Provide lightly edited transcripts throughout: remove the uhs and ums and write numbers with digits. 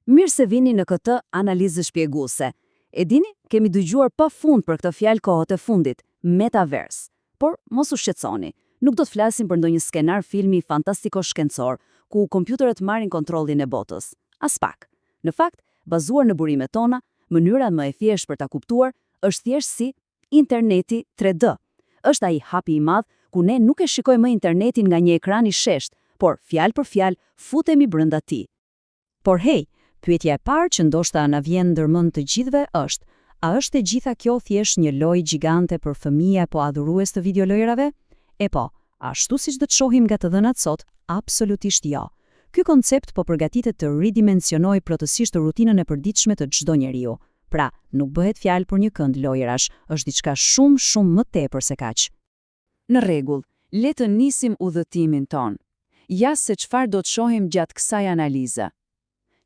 Mirë se vini në këtë analizë shpjeguese. E dini, kemi dëgjuar pa fund për këtë fjalë kohët e fundit, metaverse. Por mos u shqetësoni, nuk do të flasim për ndonjë skenar filmi fantastiko-shkencor, ku kompjuterët marrin kontrollin e botës. Aspak. Në fakt, bazuar në burimet tona, mënyra më e thjeshtë për ta kuptuar është thjesht si interneti 3D. Është ai hapi i madh ku ne nuk e shikojmë më internetin nga një ekran i sheshtë, por fjalë për fjalë futemi brenda tij. Por hej, pyetja e parë që ndoshta na vjen ndërmend të gjithëve është, a është e gjitha kjo thjesht një lojë gjigante për fëmijë apo adhurues të videolojërave? E po, ashtu siç do të shohim nga të dhënat sot, absolutisht jo. Ky koncept po përgatitet të ridimensionojë plotësisht rutinën e përditshme të çdo njeriu. Pra, nuk bëhet fjalë për një kënd lojërash, është diçka shumë, shumë më tepër se kaq. Në rregull, le të nisim udhëtimin tonë. Ja se çfarë do të shohim gjatë kësaj analize.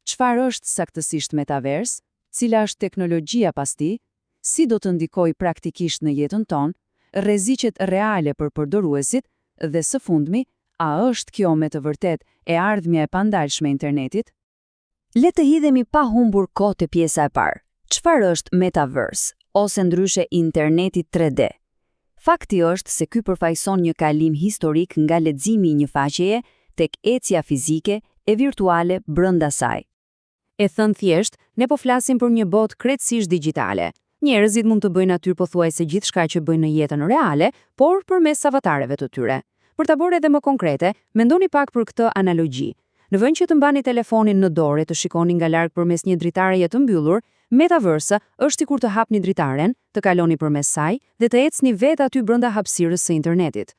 Çfarë është saktësisht Metaverse? Cila është teknologjia pas tij? Si do të ndikojë praktikisht në jetën tonë? Rreziqet reale për përdoruesit dhe së fundmi, a është kjo me të vërtetë e ardhmja e pandalshme e internetit? Le të hidhemi pa humbur kohë te pjesa e parë. Çfarë është Metaverse, ose ndryshe interneti 3D? Fakti është se ky përfaqëson një kalim historik nga leximi i një faqeje tek ecja fizike e virtuale brenda saj. E thënë thjesht, ne po flasim për një botë krejtësisht digjitale. Njerëzit mund të bëjnë aty pothuajse gjithçka që bëjnë në jetën reale, por përmes avatareve të tyre. Për ta bërë edhe më konkrete, mendoni pak për këtë analogji. Në vend që të mbani telefonin në dorë e të shikoni nga larg përmes një dritareje të mbyllur, Metaverse është sikur të hapni dritaren, të kaloni përmes saj dhe të ecni vetë aty brenda hapësirës së internetit.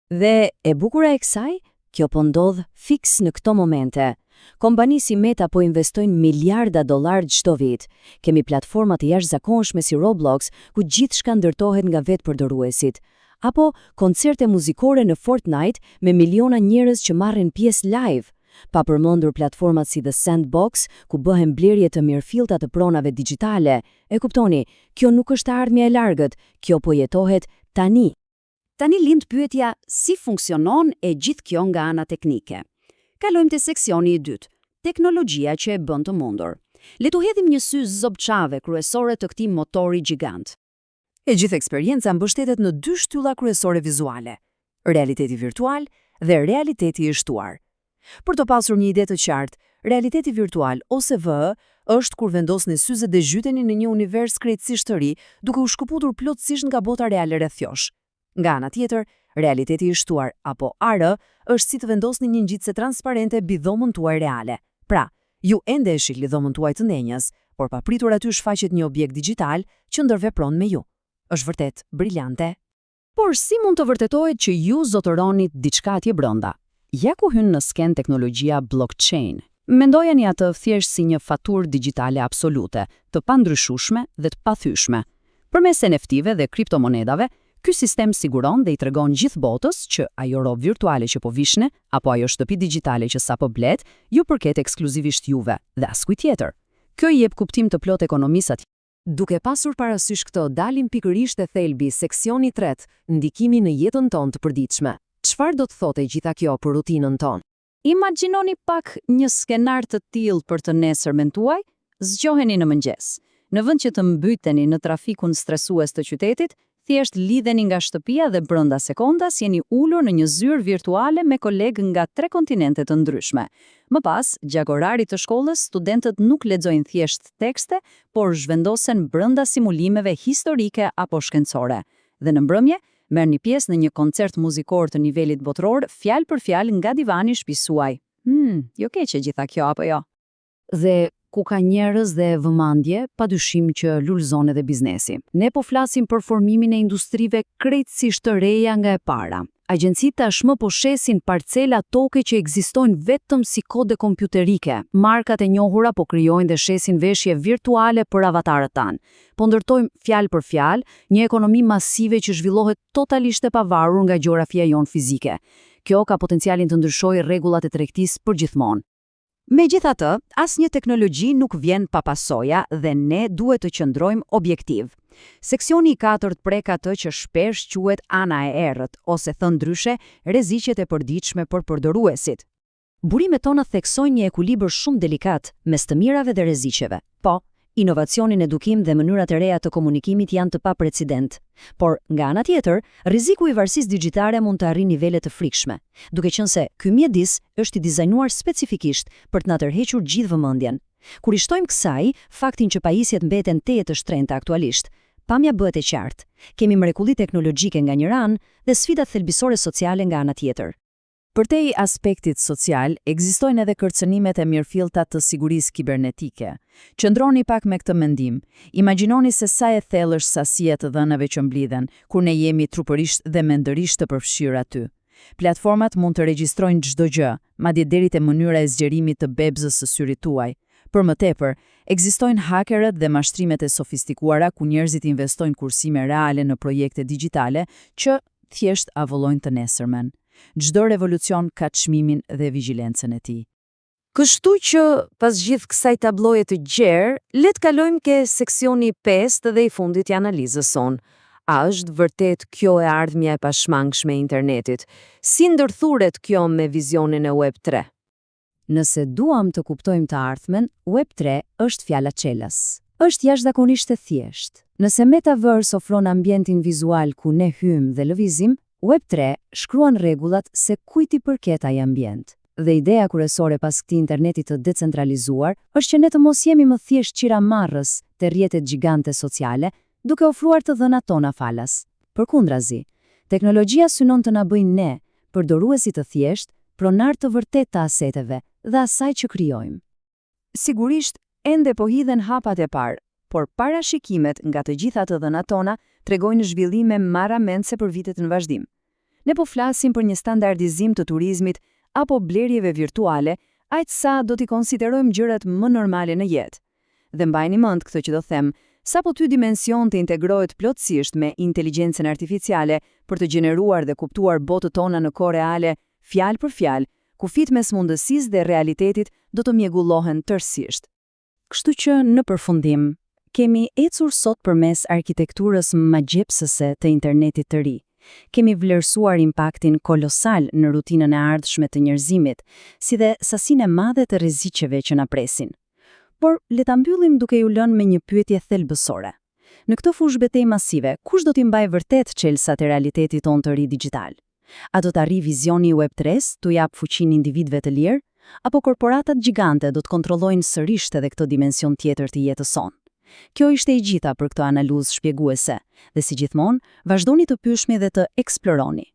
Dhe e bukura e kësaj, kjo po ndodh fiks në këto momente. Kompani si Meta po investojnë miliarda dollarë çdo vit. Kemi platforma të jashtëzakonshme si Roblox, ku gjithçka ndërtohet nga vetë përdoruesit. Apo koncerte muzikore në Fortnite me miliona njerëz që marrin pjesë live. Pa përmendur platformat si The Sandbox, ku bëhen blerje të mirëfillta të pronave digjitale. E kuptoni, kjo nuk është ardhmja e largët, kjo po jetohet tani. Tani lind pyetja si funksionon e gjithë kjo nga ana teknike. Kalojmë te seksioni i dytë, teknologjia që e bën të mundur. Le t'u hedhim një sy zobçave kryesore të këtij motori gjigant. E gjithë eksperienca mbështetet në dy shtylla kryesore vizuale, realiteti virtual dhe realiteti i shtuar. Për të pasur një ide të qartë, realiteti virtual ose VR është kur vendosni syzet dhe zhyteni në një univers krejtësisht të ri, duke u shkëputur plotësisht nga bota reale rreth jush. Nga ana tjetër, realiteti i shtuar apo AR është si të vendosni një ngjitëse transparente mbi dhomën tuaj reale. Pra, ju ende e shihni dhomën tuaj të ndenjës, por papritur aty shfaqet një objekt digjital që ndërvepron me ju. Është vërtet briliante. Por si mund të vërtetohet që ju zotëroni diçka atje brenda? Ja ku hyn në skenë teknologjia blockchain. Mendojeni atë thjesht si një faturë digjitale absolute, të pandryshueshme dhe të pathyeshme. Përmes NFT-ve dhe kriptomonedave, ky sistem siguron dhe i tregon gjithë botës që ajo rrobë virtuale që po vishni apo ajo shtëpi digjitale që sapo bletë, ju përket ekskluzivisht juve dhe askujt tjetër. Kjo i jep kuptim të plotë ekonomisë atje. Duke pasur parasysh këto, dalim pikërisht te thelbi, seksioni i tretë, ndikimi në jetën tonë të përditshme. Çfarë do të thotë e gjitha kjo për rutinën tonë? Imagjinoni pak një skenar të tillë për të nesërmen tuaj, zgjoheni në mëngjes. Në vend që të mbyteni në trafikun stresues të qytetit, thjesht lidheni nga shtëpia dhe brenda sekondash jeni ulur në një zyrë virtuale me kolegë nga tre kontinente të ndryshme. Më pas, gjatë orarit të shkollës, studentët nuk lexojnë thjesht tekste, por zhvendosen brenda simulimeve historike apo shkencore. Dhe në mbrëmje, merrni pjesë në një koncert muzikor të nivelit botëror, fjalë për fjalë nga divani i shtëpisë suaj. Jo keq e gjitha kjo apo jo? Dhe ku ka njerëz dhe vëmendje, padyshim që lulëzon edhe biznesi. Ne po flasim për formimin e industrive krejtësisht të reja nga e para. Agjencitë tashmë po shesin parcela toke që ekzistojnë vetëm si kode kompjuterike. Markat e njohura po krijojnë dhe shesin veshje virtuale për avatarët tanë. Po ndërtojmë fjalë për fjalë një ekonomi masive që zhvillohet totalisht e pavarur nga gjeografia jonë fizike. Kjo ka potencialin të ndryshojë rregullat e tregtisë përgjithmonë. Megjithatë, asnjë teknologji nuk vjen pa pasoja dhe ne duhet të qëndrojmë objektiv. Seksioni i katërt prek atë që shpesh quhet ana e errët, ose thënë ndryshe, rreziqet e përditshme për përdoruesit. Burimet tona theksojnë një ekuilibër shumë delikat mes të mirave dhe rreziqeve. Po, inovacioni në edukim dhe mënyrat e reja të komunikimit janë të paprecedent. Por, nga ana tjetër, rreziku i varësisë digjitale mund të arrijë nivele të frikshme, duke qenë se ky mjedis është i dizajnuar specifikisht për të na tërhequr gjithë vëmendjen. Kur i shtojmë kësaj faktin që pajisjet mbeten tejet të shtrenjta aktualisht, pamja bëhet e qartë. Kemi mrekulli teknologjike nga njëra anë dhe sfida thelbësore sociale nga ana tjetër. Përtej aspektit social, ekzistojnë edhe kërcënimet e mirëfillta të sigurisë kibernetike. Qëndroni pak me këtë mendim. Imagjinoni se sa e thellë është sasia e të dhënave që mblidhen, kur ne jemi trupërisht dhe mendërisht të përfshirë aty. Platformat mund të regjistrojnë çdo gjë, madje deri te mënyra e zgjerimit të bebzës së syrit tuaj. Për më tepër, ekzistojnë hakerët dhe mashtrimet e sofistikuara ku njerëzit investojnë kursime reale në projekte digjitale që thjesht avullojnë të nesërmen. Çdo revolucion ka çmimin dhe vigjilencën e tij. Kështu që, pas gjithë kësaj tabloje të gjerë, le të kalojmë ke seksioni 5 dhe i fundit i analizës sonë. A është vërtet kjo e ardhmja e pashmangshme e internetit? Si ndërthuret kjo me vizionin e Web3? Nëse duam të kuptojmë të ardhmen, Web3 është fjala çelës. Është jashtëzakonisht e thjeshtë. Nëse Metaverse ofron ambientin vizual ku ne hyjmë dhe lëvizim, Web3 shkruan rregullat se kujt i përket ai ambient. Dhe ideja kryesore pas këtij interneti të decentralizuar është që ne të mos jemi më thjesht qiramarrës te rrjetet gjigante sociale, duke ofruar të dhënat tona falas. Përkundrazi, teknologjia synon të na bëjë ne, përdoruesit të thjeshtë, pronarë të vërtetë të aseteve dhe asaj që krijojmë. Sigurisht, ende po hidhen hapat e parë, por parashikimet nga të gjitha të dhënat tona tregojnë zhvillime marramendëse për vitet në vazhdim. Ne po flasim për një standardizim të turizmit apo blerjeve virtuale, aq sa do t'i konsiderojmë gjërat më normale në jetë. Dhe mbajeni mend këtë që do them, sapo ky dimension të integrohet plotësisht me inteligjencën artificiale për të gjeneruar dhe kuptuar botët tona në kohë reale, fjalë për fjalë, kufijtë mes mundësisë dhe realitetit do të mjegullohen tërësisht. Kështu që, në përfundim, kemi ecur sot përmes arkitekturës magjepsëse të internetit të ri. Kemi vlerësuar impaktin kolosal në rutinën e ardhshme të njerëzimit, si dhe sasinë e madhe të rreziqeve që na presin. Por, le ta mbyllim duke ju lënë me një pyetje thelbësore. Në këtë fushëbetejë masive, kush do t'i mbajë vërtet çelësat e realitetit tonë të ri digjital? A do të arrijë vizioni i Web3-s t'u japë fuqinë individëve të lirë, apo korporatat gjigante do të kontrollojnë sërish edhe këtë dimension tjetër të jetës sonë? Kjo ishte e gjitha për këtë analizë shpjeguese, dhe si gjithmonë, vazhdoni të pyesni dhe të eksploroni.